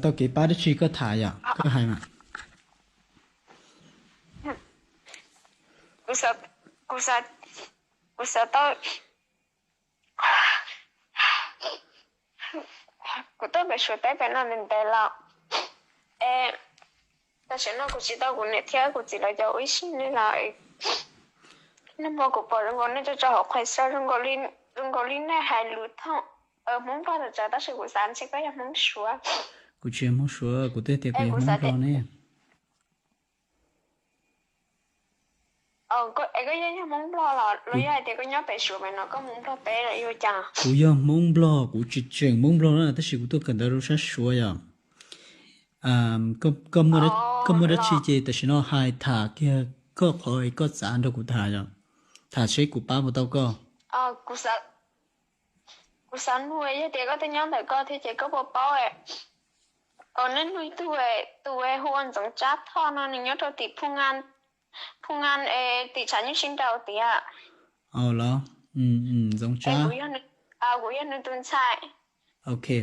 tau kev pab dab tsi koj tham yom, koj hais mas. Kuv xav, kuv xav, kuv xav tau, kuv tuaj pem Suav teb pem no ntev ntev lawm. Es tam sim no kuv tsis tau kuv niam thiab kuv txiv lawv cov ua ib sim neej lawm. Nag hmo kuv pom zoo nkaus nej tso tso hauv qhua xov zoo nkaus li nej hais lus thooj Hmoob Nplog tag tsav, tab sis kuv xav ntshe koj yog Hmoob Suav. Kuv tsis yog Hmoob Suav, kuv twb tias kuv yog Hmoob Nplog ne. Es koj yog, yog Hmoob Nplog los los yog hais tias koj nyob pem Suav pem no koj mus Nplog teb los yog cas? Kuv yog Hmoob Nplog, kuv tsis tseem Hmoob Nplog na, tab sis kuv tuaj kawm ntawv rau sab Suav yom. Koj muaj dab tsi ces tam sim no hais tham kiag koj qhov koj xav nrog kuv tham yom, tham seb kuv pab puas tau koj. Kuv xav nug yog tias koj twb nyob ntawm koj thiab ces koj puas paub nej nug ib tug tus hu ua Ntxoov Tsab Thoj no, nws nyob rau tim Phu Nga, Phu Nga es tim tshav nyuj sib nraus tiag. Los, Ntxoov Tsab, kuv yog nws tus ntxhais.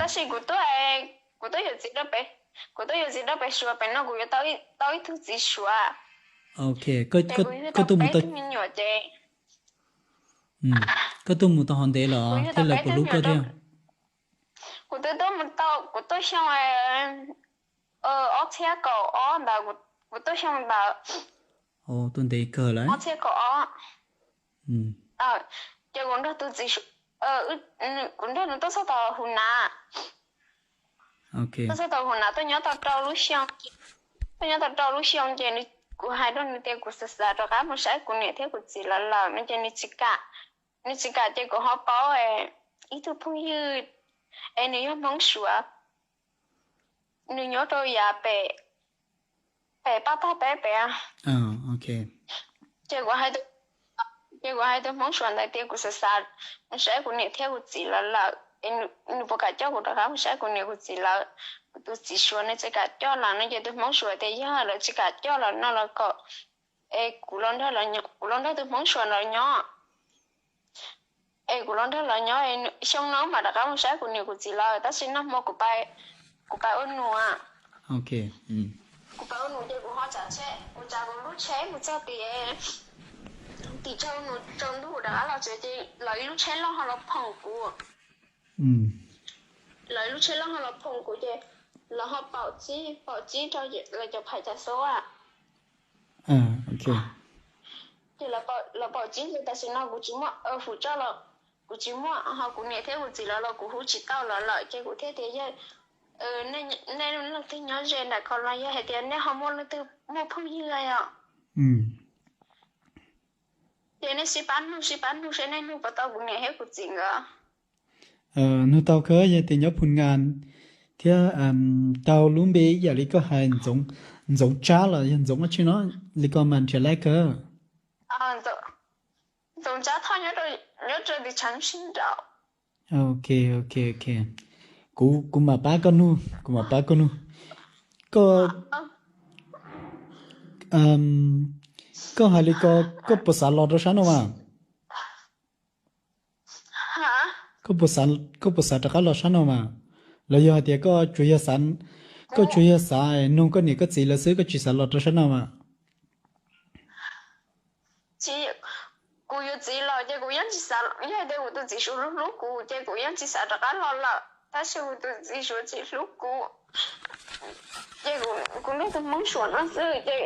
Tab sis kuv tuaj, kuv tuaj yuav txiv rau pem, kuv tuaj yuav txiv rau pem Suav pem no kuv yuav tau ib tug txiv Suav. Koj tuaj mus tau, me nyuam ces koj tuaj mus tau hov ntev los thiab lawv puas hlub koj thiab? Kuv twb tuaj mus tau, kuv tuaj xyoo ob txhiab kaum ob ntawd, kuv tuaj xyoo ntawd. Tuaj ntev kawg lawm. Ob txhiab kaum ob. Ces kuv nrog tus txiv, kuv nrog nws tuaj txog tau Huv Nav. Tuaj txog tau Huv Nav tuaj nyob tau rau lub xyoo, tuaj nyob tau rau lub xyoo ces kuv hais rau nws tias kuv xav xav rov qab mus saib kuv niam thiab kuv txiv lawv lawm no ces nws tsis kam. Nws tsis kam ces kuv ho paub ib tug phooj ywg es nws yog Hmoob Suav, nws nyob rau yav pem, pem Paj Tag Teb pem. Ces kuv hais, ces kuv hais tus Hmoob Suav ntawd tias kuv xav xav mus saib kuv niam thiab kuv txiv lawv lawm es nws puas kam coj kuv rov qab mus saib kuv niam kuv txiv lawv. Kuv tus txiv Suav nws tsis kam coj lawm no ces tus Hmoob Suav tias yog lawv tsis kam coj lawm no los kom es kuv los nrog lawv nyob, kuv los nrog tus Hmoob Suav lawv nyob. Es kuv los nrog lawv nyob xyoo no mam rov qab mus saib kuv niam kuv txiv lawv, tab sis nag hmo kuv pais ua num, kuv pais ua num ces kuv ho tsav tsheb, kuv tsav kuv lub tsheb mus txog tim, tim tsaus ntuj rov qab los tsev ces lawv ib lub tsheb loj ho los phoom kuv. Lawv ib lub tsheb loj ho los phoom kuv ces lawv ho paum tsib, paum tsib rau lawv cov phais cas xub. Ces lawv paum tsib ces tam sim no kuv tsis muaj hum tso los kuv tsis muaj ho kuv niam thiab kuv txiv lawv los kuv hu tsis tau lawv lawm ces kuv thiaj tias yog nej leej twg nyob ze nram ko los yog hais tias nej ho muaj leej twg muaj phooj ywg os, ces nej sib pab nug sib pab nug seb nej nug puas tau kuv niam thiab kuv txiv nkawd. Nug tau kawg, yog tias nyob Phu Nga thiab tau lub npe ib yam li koj hais, Ntxoov Tsab los yog Ntxoov dab tsi no, li ko mas nrhiav laj kawg. Ntxoov Tsab Thoj nyob rau tim tshav sib nraus. Ok, ok, ok. Kuv, kuv mam pab koj nug, kuv mam pab koj nug. Koj, koj hais li ko, koj puas xav los rau sab no mas? Koj puas xav, koj puas xav rov qab los sab no mas? Los yog hais tias koj tsuas yog xav, koj tsuas yog xav nug koj niam koj txiv lawv xwb, koj tsis xav los rau sab no mas? Tsis, kuv yuav txiv los ces kuv yeej tsis xav, yog tias kuv tus txiv Suav hlub hlub kuv ces kuv yeej tsis xav rov qab los lawm, tab sis kuv tus txiv Suav tsis hlub kuv ces kuv nrog tus Hmoob Suav no xwb ces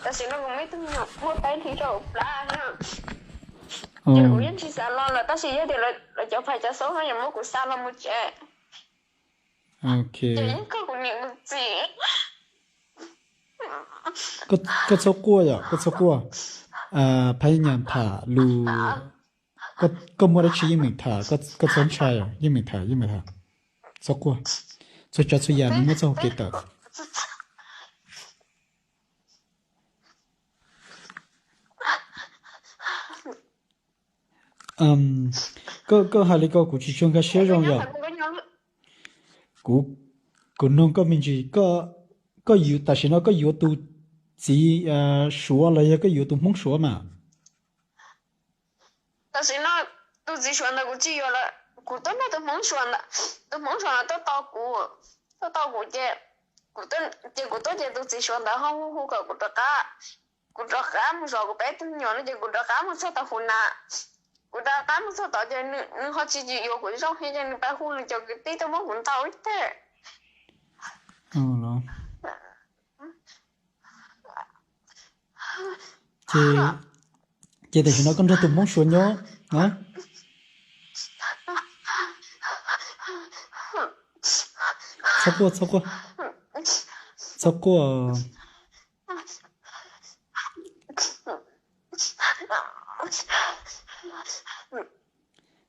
tam sim no kuv muaj ib tug me nyuam muaj peb hlis rau plab na, ces kuv yeej tsis xav los lawm, tab sis yog tias lawv cov phais cov xub no yuav muab kuv xa los mus tsev, ces yeej kawg kuv niam kuv txiv. Koj txhob quaj yom, koj txhob quaj. Phaj Nyas tham lus, koj muaj dab tsi yeej meem tham, koj txhob ntshai, yeej meem tham, yeej meem tham. Txhob quaj, txhua tsav txhua yam nws muaj txoj hau kev tawm. Koj, koj hais li ko kuv tsis tshua nkag siab zoo yom. Kuv, kuv noog koj me ntsis, koj, koj yuav, tam sim no koj yuav tus txiv Suav los yog koj yuav tus Hmoob Suav mas? Tam sim no tus txiv Suav ntawd kuv tsis yuav lawm, kuv tuaj nrog tus Hmoob Suav ntawd, tus Hmoob Suav ntawd tuaj tos kuv, tuaj tau kuv ces, ces kuv tuaj ces tus txiv Suav ntawd ho hu hu kom kuv rov qab, kuv rov qab mus zov kuv peb tug me nyuam no ces kuv rov qab mus txog tom Huv Nam. Kuv rov qab mus txog tod ces nws ho tsis tsim yuav kuv zoo thiab ces nws pab hu nws cov kwv tij tuaj muab kuv ntaus ib teg. Ces, ces tam sim no koj nrog tus Hmoob Suav nyob na? Txhob quaj, txhob quaj, txhob quaj.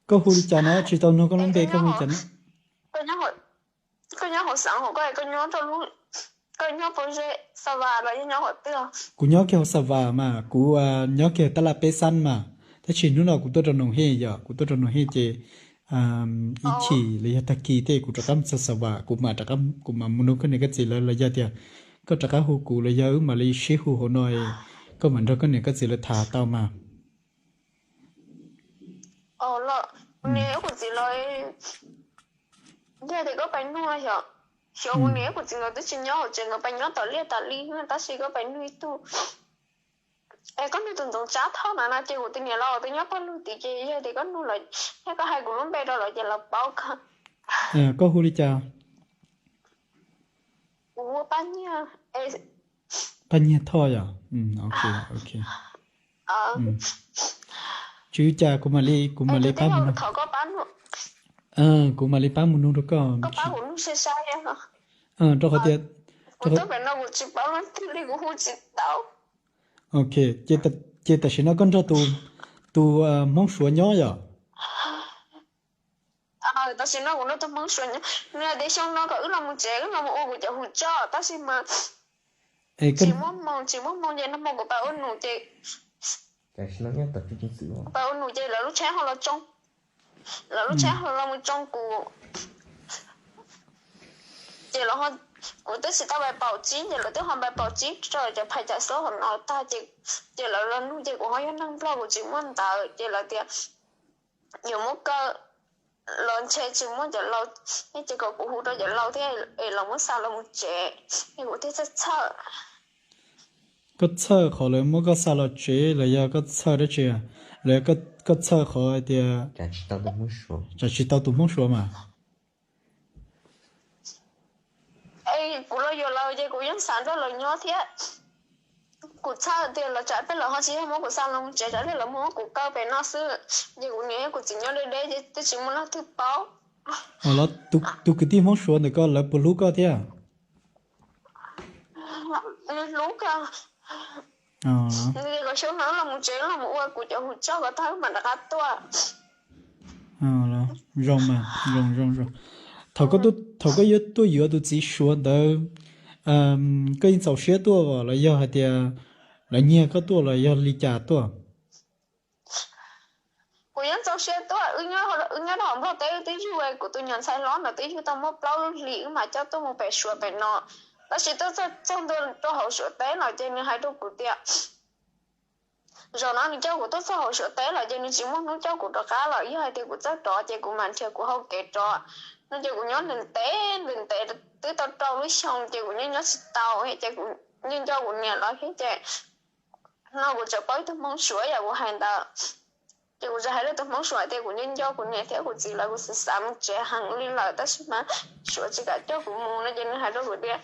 Koj hu li cas na? Tsis tau nug koj lub npe, koj hu li cas na? Koj nyob hauv xeev hauv, koj nyob rau lub, koj nyob pob zeb Xa Vas los yog nyob hauv twg? Kuv nyob kiag hauv Xa Vas mas, kuv nyob kiag tab laj peb xab mas, tab sis hnub no kuv tuaj rau Noom Hej yom, kuv tuaj rau Noom Hej ces ib chim los yog tag kis tej kuv rov qab mus txog Xa Vas, kuv mam rov qab, kuv mam mus nug koj niam koj txiv lawv los yog tias koj rov qab hu kuv los yog wb mam li sib hu hauv no, koj mam nrog koj niam koj txiv lawv tham tau mas. Kuv niam kuv txiv lawv, yog tias koj pais nug los xyov, xyov kuv niam kuv txiv nkawd twb tsis nyob hauv tsev, nkawd pais nyob tom liaj tom li, tab sis koj pais nug ib tug, es koj nug tus Ntxoov Tsab Thoj na no ces kuv tus niam los twb nyob pawg lug tid ces yog tias koj nug lawv thiab koj hais kuv lub npe rau lawv ces lawv paub koj. Koj hu li cas? Kuv hu Paj Nyiag. Paj Nyiag Thoj yom? Ok, ok. Tsis ua cas, kuv mam li, kuv mam li pab mus nug. Kuv mam li pab mus nug rau koj. Rau qhov tias, ok, ces tam sim no koj nrog tus Hmoob Suav nyob yom? Tam sim no kuv nrog tus Hmoob Suav nyob, nws hais tias xyoo no kom wb los mus tsev, wb los mus ua kuv cov hu tsoj, tab sis mas tsis muaj hmoo, tsis muaj hmoo ces nag hmo kuv pais ua num ces, pais ua num ces lawv lub tsheb ho los tsoo, lawv lub tsheb ho los mus tsoo kuv. Ces kuv twb tsis tau pais paum tsib ces lawv twb ho pais paum tsib rau cov phais cam xub hauv no tag ces, ces lawv los nug ces kuv ho yog neeg Nplog kuv tsis muaj ntawv ces lawv tias yuav muab kaw los ntshe tsis muaj cov laus, ces kom kuv hu rau cov laus thiab es los muab xa los mus tsev, es kuv thiaj txhawj txhawj. Koj txhawj qhov lawv muab koj xa los tsev los yog koj txhawj dab tsi? Los yog koj txhawj qhov tias tsam tsis tau tus Hmoob Suav mas? Kuv los yuav lawv ces kuv yeej xav nrog lawv nyob thiab. Kuv txhawj tias lawv tsam tej lawv ho tsis yog muab kuv xa los mus tsev, tsam tej lawv muab kuv kaw pem no xwb, ces kuv niam kuv txiv nyob deb deb ces twb tsis muaj leej twg paub. Tus kwv tij Hmoob Suav ntawm koj lawv puas hlub koj thiab? Nws hlub kawg. Nws tias kom xyoo no los mus tsev los mus ua kuv cov hu tsoj kom tag wb mam rov qab tuaj. Zoo mas, zoo zoo zoo. Thaum koj yuav tuaj yuav tus txiv Suav ntawd, koj yeej txaus siab tuaj los yog hais tias lawv nyiag koj tuaj los yog li cas tuaj? Kuv yeej txaus siab tuaj, wb nyob rau hauv Nplog teb wb twb yug, kuv tus nyuam ntxhais hlob ntawd twb yug tau muaj plaub lub hlis wb mam coj tuaj mus pem Suav pem no. Tab sis tuaj txog ntua rau hauv Suav teb lawm ces nws hais rau kuv tias, zaum no nws coj kuv tuaj txog hauv Suav teb lawm ces nws tsis muaj hnub coj kuv rov qab lawm, yog hais tias kuv txawj rov ces kuv mam nrhiav kuv hau kev rov no. Ces kuv nyob ntev ntev ntev twb tau rau lub xyoo ces kuv yeej nyob tsis tau, ces kuv yeej nco kuv niam lawv thiab ces no kuv tseem paub ib tug Hmoob Suav yam kuv hais ntawd. Ces kuv tseem hais rau tus Hmoob Suav tias kuv nco nco kuv niam thiab kuv txiv lawv, kuv xav xav mus tsev heev li lawm tab sis mas Suav tsis kam coj kuv mus no ces nws hais rau kuv tias,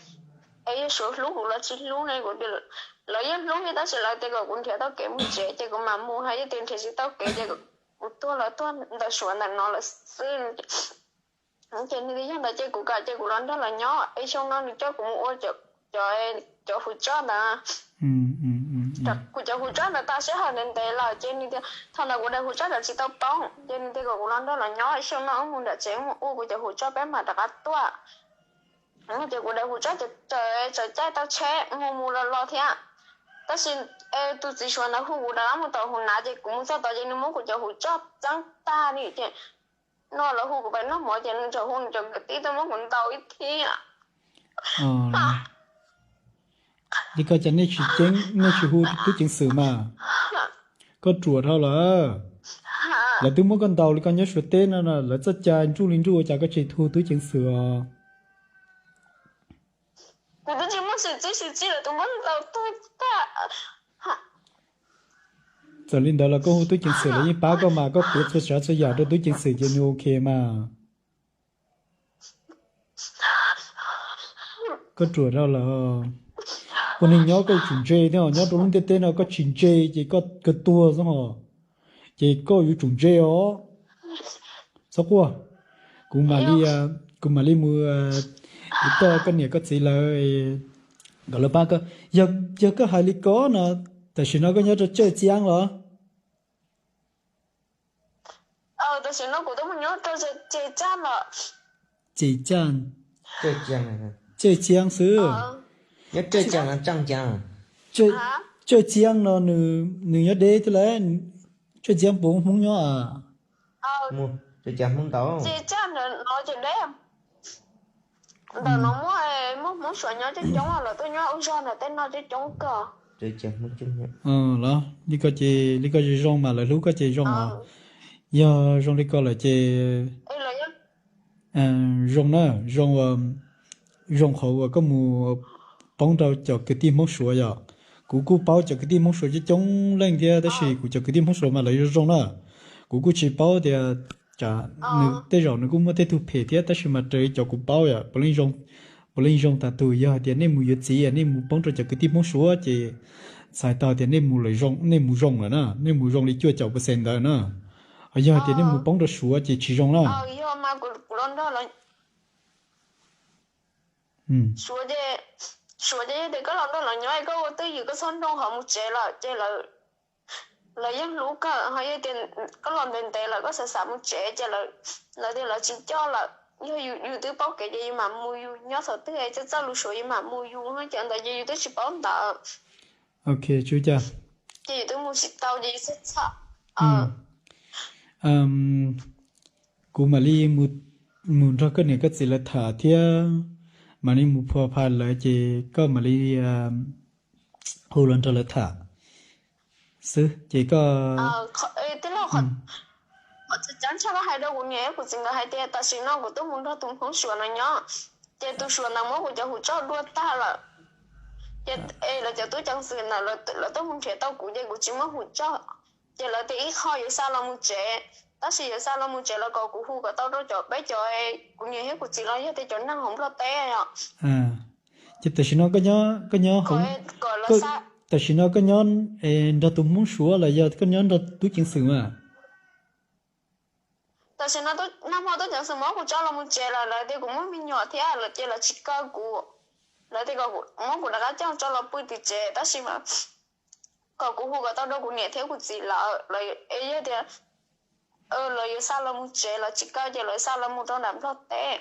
es yog Suav hlub kuv los tsis hlub ne? Kuv tias lawv yeej hlub thiab tab sis lawv tias kom kuv nrhiav tau kev mus tsev ces kuv mam mus, hais yog tias nrhiav tsis tau kev ces kuv tuag los tuag ntawm Suav ntawm no lawm xwb. Ces nws tias yog ntawd ces kuv kam ces kuv los nrog lawv nyob es xyoo no nws coj kuv mus ua cov hu tsoj ntawd. Kuv cov hu tsoj ntawd tas sij hawm ntev ntev lawm ces nws tias thaum ntawd kuv daim hu tsoj ntawd tsis tau poob ces nws tias kom kuv los nrog lawv nyob, xyoo no wb mus nram tsev mus ua kuv cov hu tsoj peb mam rov qab tuaj. Ces kuv daim hu tsoj ces tsaws caij tau tsheb mus mus los los thiab. Tab sis tus txiv Suav ntawd hu kuv rov qab mus tom Huv Nam ces kuv mus txog tod ces nws muab kuv cov hu tsoj txeeb tag li ces no lawv hu kuv pais noj mov ces nws tseem hu nws cov kwv tij tuaj muab kuv ntaus ib thiab. Li ko cas nej tsis ceeb, nej tsis hu tub ceev xwm mas? Koj ruam dhau lawm. Lawv twb muab koj ntaus li koj nyob Suav teb no, lawv txoj cai nruj li nruj ua cas koj tsis hu tub ceev xwm os? Tib si tsis lawm tus npawb ntau tuag tag. Txawm li ntawd los koj hu tub ceev xwm lawv yeej pab koj mas, koj piav txhua tsav txhua yam rau tub ceev xwm ces nws ok mas. Koj ruam dhau lawm. Ua neeg nyob koj yuav tsum ntse thiab, nyob rau lub ntiaj teb no koj tsis ntse ces koj kawg tuag xwb hos. Ces koj yuav tsum ntse os. Txhob quaj. Kuv mam li, kuv mam li mus, kuv toj koj niam koj txiv lawv, kom lawv pab koj. Yog, yog koj hais li ko no, tam sim no koj nyob rau Cawj Ciab los? Tam sim no kuv twb mus nyob rau Cawj Ciab lawm. Cawj Ciab, Cawj Ciab xwb. Nyob Cawj Ciab no, Cawj Ciab no nws nyob deb thiab lawm. Cawj Ciab puas muaj Hmoob nyob a? Cawj Ciab Hmoob ntau. Cawj Ciab ntawm no ces deb. Ntawm no muaj, muaj Hmoob Suav nyob coob coob, lawv tuaj nyob ua zog ntawm tej no coob coob kawg. Los li ko ces, li ko ces zoo mas, lawv hlub koj ces zoo os. Yog zoo li ko lawm ces zoo na, zoo, zoo qhov uas koj mus poob rau cov kwv tij Hmoob Suav yom. Kuv kuj paub cov kwv tij Hmoob Suav coob coob leej thiab, tab sis kuv cov kwv tij Hmoob Suav mas lawv zoo zoo na. Kuv kuj tsis paub tias, nws tej zaum nws kuj muaj tej tug phem thiab, tab sis mas raws li cov kuv paub yom, puav leej zoo, puav leej zoo tas tus. Yog hais tias nej mus yuav txiv, nej mus poob rau cov kwv tij Hmoob Suav ces txhais tau tias nej mus zoo, nej mus zoo lawm na, nej mus zoo li cuaj caum percent ntawd na. Ho yog hais tias nej mus poob rau Suav ces tsis zoo na. Suav ces, Suav ces yog tias koj los nrog lawv nyob, koj ua twj ywm, koj txhob nroo qhov mus tsev lawm ces lawv yeej hlub kawg. Ho yog tias koj los ntev ntev lawm, koj xav xav mus tsev ces lawv tias lawv tsis coj lawm. Yog yus twb paub kev ces yus mam mus, yus nyob thaum twg es txawj txawj lus Suav yus mam mus yus, cov ntawd ces yus twb tsis paub ntawd. Ok, tsuj ca. Ces yus twb mus tsis tau ces yus txhawj txhawj. Kuv mam li mus nrog koj niam koj txiv lawv tham thiab, mam li mus phua pha lawv ces koj mam li hu los nrog lawv tham xwb ces koj. Tij laug, qhov tseem ceeb tshaj koj hais rau kuv niam kuv txiv nkawd hais tias tam sim no kuv twb mus nrog tus Hmoob Suav no nyob, ces tus Suav ntawd muab kuv cov hu tsoj dua tag lawm. Ces es lawv cov tub ceev xwm ntawd lawv tuaj mus nrhiav tau kuv ces kuv tsis muaj hu tsoj. Ces lawv tias ib qho yuav xa los mus tsev, tab sis yuav xa los mus tsev los kom kuv hu kom tau rau cov peb cov, kuv niam thiab kuv txiv los yog tias cov neeg hauv Nplog teb os. Ces tam sim no koj nyob, koj nyob, tam sim no koj nyob nrog tus Hmoob Suav los yog koj nyob nrog tub ceev xwm mas? Tam sim no nag hmo tub ceev xwm muab kuv tso los mus tsev lawm, lawv tias kuv muaj me nyuam thiab lawm ces lawv tsis kaw kuv. Lawv tias kom muab kuv rov qab coj tso los pw tim tsev, tab sis mas kom kuv hu kom tau rau kuv niam thiab kuv txiv lawv, es yog tias lawv yuav xa los mus tsev, lawv tsis kaw ces lawv xa los mus rau nram Nplog teb.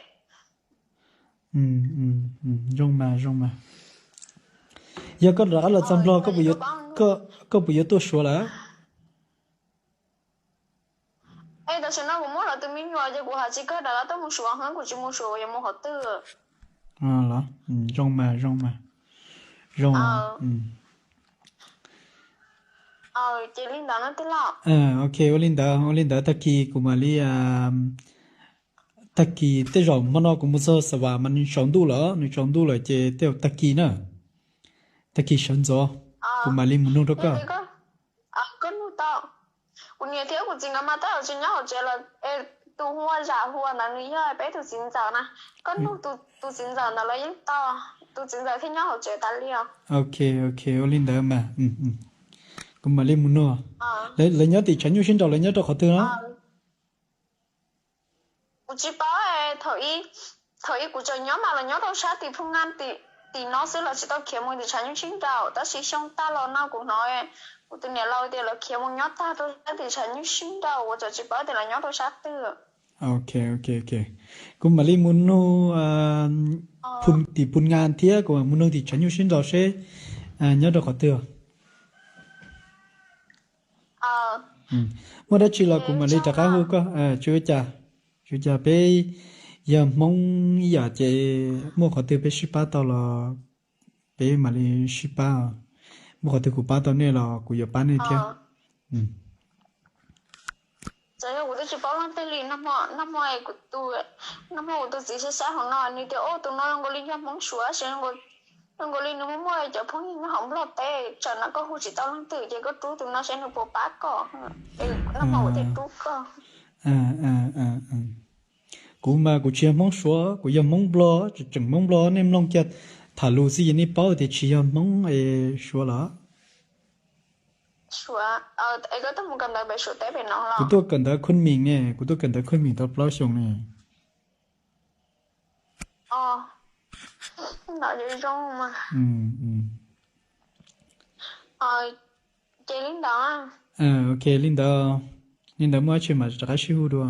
Zoo mas, zoo mas. Yog koj rov qab los txog Nplog, koj puas yuav tuaj Suav lawm? Es tam sim no kuv muaj lawv tus me nyuam ces kuv hais tsis kawg rov qab tuaj mus Suav heev, kuv tsis mus Suav kuv yuav mus qhov twg? Los, zoo mas, zoo mas, zoo. Ces li ntawd no tij laug. Ok, ua li ntawd, ua li ntawd tag kis kuv mam li, tag kis tej zaum hmo no kuv mus txog Xav Vas mas nws tsaus ntuj lawm, nws tsaus ntuj lawm ces tej zaum tag kis na, tag kis sawv ntxov kuv mam li mus nug rau koj. Koj nug tau. Kuv niam thiab kuv txiv nkawd mas tej zaum tsis nyob hauv tsev lawm, es tus hu ua Zam Huas ntawd nws yog peb tus txiv ntxawm na. Koj nug tus txiv ntxawm ntawd lawv yeej tau, tus txiv ntxawm thiaj nyob hauv tsev tas li os. Ok, ok, ua li ntawd mas. Kuv mam li mus nug. Lawv nyob tim tshav nyuj sib nraus, lawv nyob rau qhov twg no? Kuv tsis paub, thaum ub kuv tseem nyob mas lawv nyob rau sab tim Phu Nka tim no xwb, lawv tsis tau khiav mus tim tshav nyuj sib nraus, tab sis xyoo tag los no kuv hnov kuv tus niam laus tias lawv khiav mus nyob tag rau sab tim tshav nyuj sib nraus, kuv tseem tsis paub tias lawv nyob rau sab twg. Ok, ok, ok. Kuv mam li mus nug tim Phu Nka thiab kuv mam mus nug tim tshav nyuj sib nraus seb nyob rau qhov twg. Muaj dab tsi los kuv mam li rov qab hu koj, tsis ua cas. Tsis ua cas, peb yog Hmoob ib yam ces muaj qhov twg peb sib pab tau los peb mam li sib pab. Muaj qhov twg kuv pab tau nej los kuv yuav pab nej thiab. Txawm yog kuv twb tsis paub leej twg li, nag hmo, nag hmo kuv tus txiv sab sab hauv no nws tias, tus no zoo nkaus li yog Hmoob Suav, zoo nkaus Zoo nkaus li nws muaj muaj cov phooj ywg nyob hauv Nplog teb, tsam no koj hu tsis tau leej twg ces koj rub tus no seb nws puas pab koj, es noj hmo kuv thiaj rub koj. Kuv mas kuv tsis yog Hmoob Suav, kuv yog Hmoob Nplog, tseem Hmoob Nplog, nej mloog kiag tham lus xwb ces nej paub tias tsis yog Hmoob es Suav los. Suav, es koj tuaj mus kawm ntawv pem Suav teb pem no los? Kuv tuaj kawm ntawv Khun Mim ne, kuv tuaj kawm ntawv Khun Mim tau plaub xyoo ne. Ces li ntawd, li ntawd, li ntawd muaj dab tsi mas rov qab sib hu dua.